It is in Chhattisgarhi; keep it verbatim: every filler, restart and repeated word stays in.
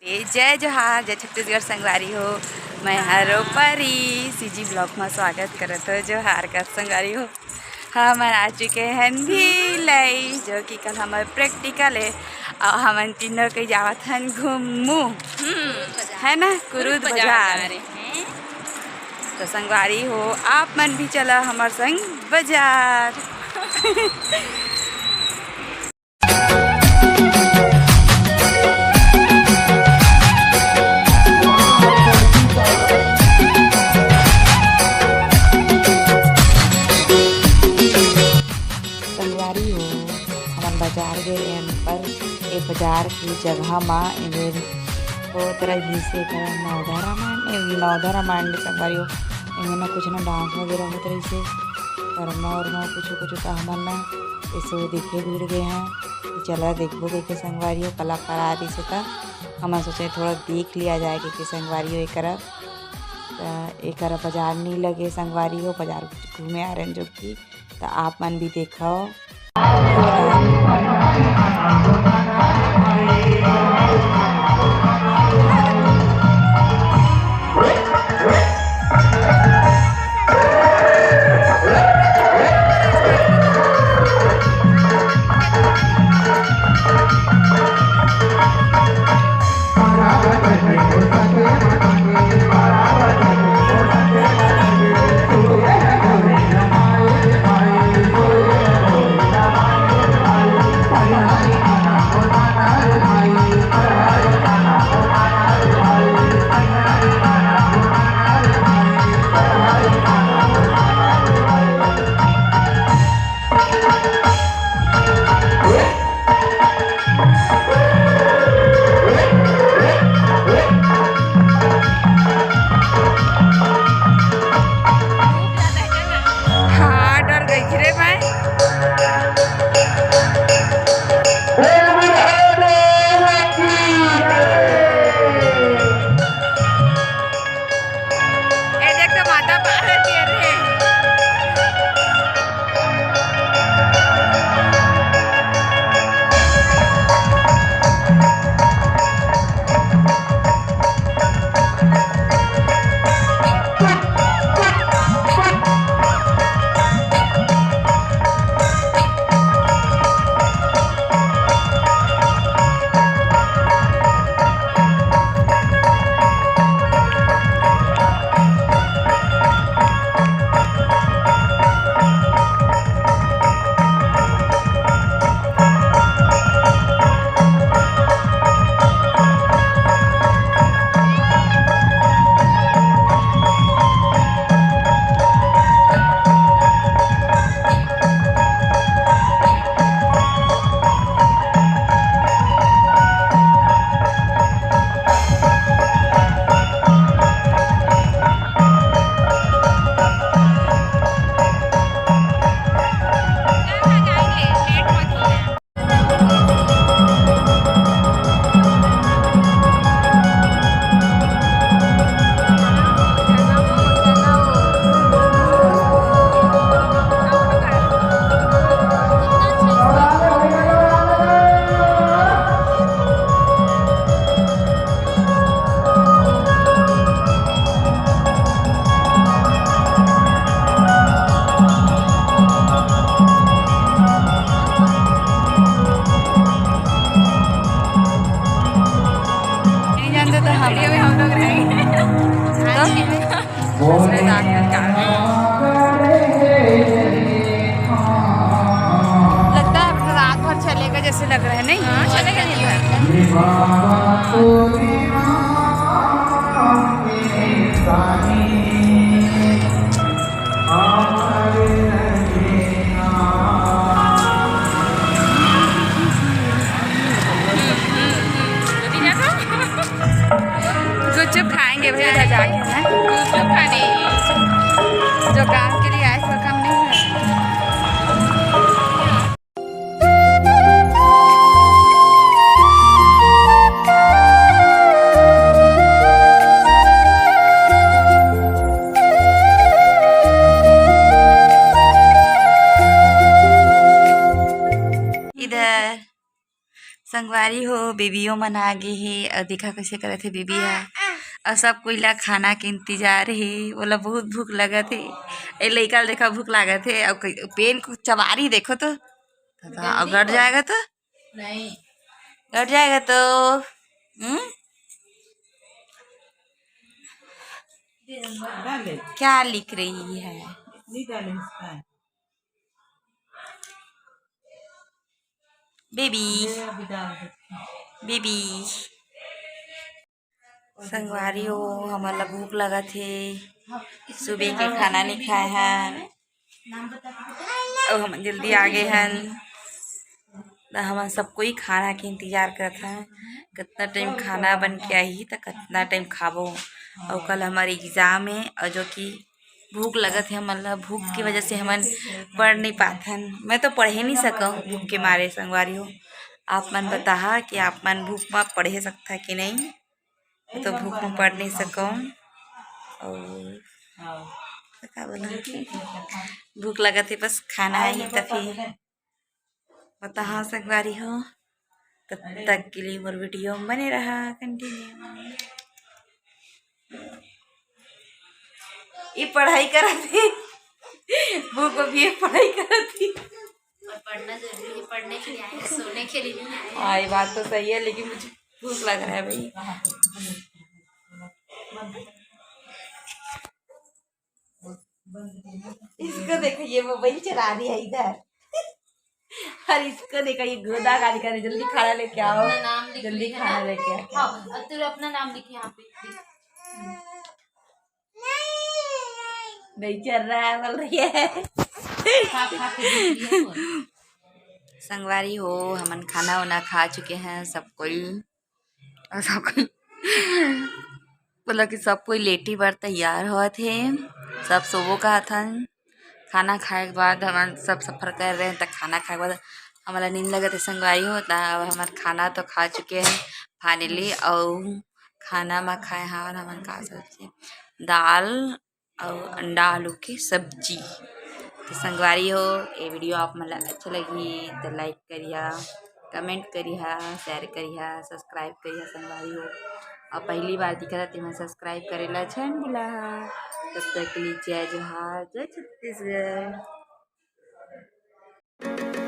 ए, जय जोहार, जय छत्तीसगढ़ संगवारी हो। मैं हरो परी सीजी ब्लॉग में स्वागत करत हो। जोहार कर संगवारी हो। हमन आ चुके हन भिलाई, जो कि कल हमर प्रैक्टिकल है, और हमन तीनों के जावत हन घूमू, है ना, कुरुद बाजार। तो संगवारी हो, आप मन भी चला हमर संग बाजार। संगवारी हो, हमन बाजार गे रेहेन, पर ए बाजार के जगह मा एमेर बहुत तरह घिसे कर नवधा रामायण, ए नवधा रामायण ले संगवारी हो, एमे ना कुछ ना डांस वगैरह होत रहिसे, पर मोर मा कुछ कुछ तो हमन ना एसो देखे भिड़ गे हैं। चला देखबो कहिके संगवारी हो, कलाकार आ रहिसे त हमन सोचे थोड़ा देख लिया जाए कहिके संगवारी हो एकरा। त एकरा बाजार नहीं लगे संगवारी हो, बाजार घूमे आ रहे हैं जो कि, त आप मन भी देखो। हाँ, डर गई रे मैं। ए देख तो माता पार्वती रे। नहीं जानते तो हम। वीडियो में हम लोग रहेंगे। तो? लगता है अपना रात भर चलेगा जैसे लग रहा है, नहीं? हाँ, चलेगा दिन भर। गुपचुप खाएंगे भाई उधर जाके, हैं? गुपचुप खाने। जो काम के लिए आए, वो काम नहीं है। इधर संगवारी हो, बेबियो मन आ गे हे अउ देखा कइसे करत हे बेबी ह। अउ सब कोई ला खाना के इंतजार हे, ओला बहुत भूख लगत हे। ए लइका ल देखा भूख लागत हे अउ कई-, पेन को चबारी देखो तो। दादा, अउ गट जाएगा तो? नहीं। गट जाएगा तो? हम्म? डाले। क्या लिख रही है? नहीं डाले इसका। बेबी। बेबी। संगवारी हो, हमन ला भूख लगत हे, सुबह के खाना नहीं खाए हन, अउ हमन जल्दी आ गे हन, त हमन सब कोई खाना के इंतजार करत हन, कितना टाइम खाना बन के आही, त कितना टाइम खाबो, अउ कल हमर एग्जाम हे, अउ जो कि भूख लगत हे हमन ला, भूख के वजह से हमन पढ़ नहीं पाथन। मैं तो पढ़े नहीं सकव भूख के मारे। संगवारी हो, आप मन बताहा कि आप मन भूख में पढ़े सकथा कि नहीं। मैं तो भूख में पढ़ नहीं सकव। अउ का बोला, भूख लगत हे, बस खाना आही त फिर बताहा संगवारी हो। तब तक के लिए मोर वीडियो में बने रहा, कंटिन्यू। ये पढ़ाई करत हे, वो को भी ये पढ़ाई करत हे। और पढ़ना जरूरी है, पढ़ने के लिए आए हैं, सोने के लिए नहीं आए हैं। हाँ, ये बात तो सही है, लेकिन मुझे भूख लग रहा है भाई। इसको देखो, ये मोबाइल चला रही है इधर। और इसको देखो, ये गोदा गाली करे, "जल्दी खाना लेके आओ, अपना नाम लिख जल्दी लेना। खाना लेके आओ।" हाँ, और तू अपना नाम लिख यहाँ पे। नहीं चल रहा है, बोल रही है। खा, खा के देख लिया तो। संगवारी हो, हमन खाना वाना खा चुके हैं सब कोई। अउ सब कोई, मतलब कि सब कोई लेटे बर तैयार होवत हे, सब सोबो कहत हन। खाना खाए के बाद हमन सब सफर कर रहे हैं, त खाना खाए के बाद हमन ला नींद लगत हे संगवारी हो। त अब हमन खाना तो खा चुके हैं finally, अउ खाना म खाए हवन हमन का सब्जी, दाल अउ अंडा आलू के सब्जी। तो संगवारी हो, ये वीडियो आप मन ला अच्छा लगही तो लाइक करिहा, कमेंट करिहा, शेयर करिहा, सब्सक्राइब करिहा संगवारी हो। अउ पहली बार दिखत हे तेमन सब्सक्राइब करे ला झन भुलाहा। तब तक के लिए जय जोहार, जय छत्तीसगढ़।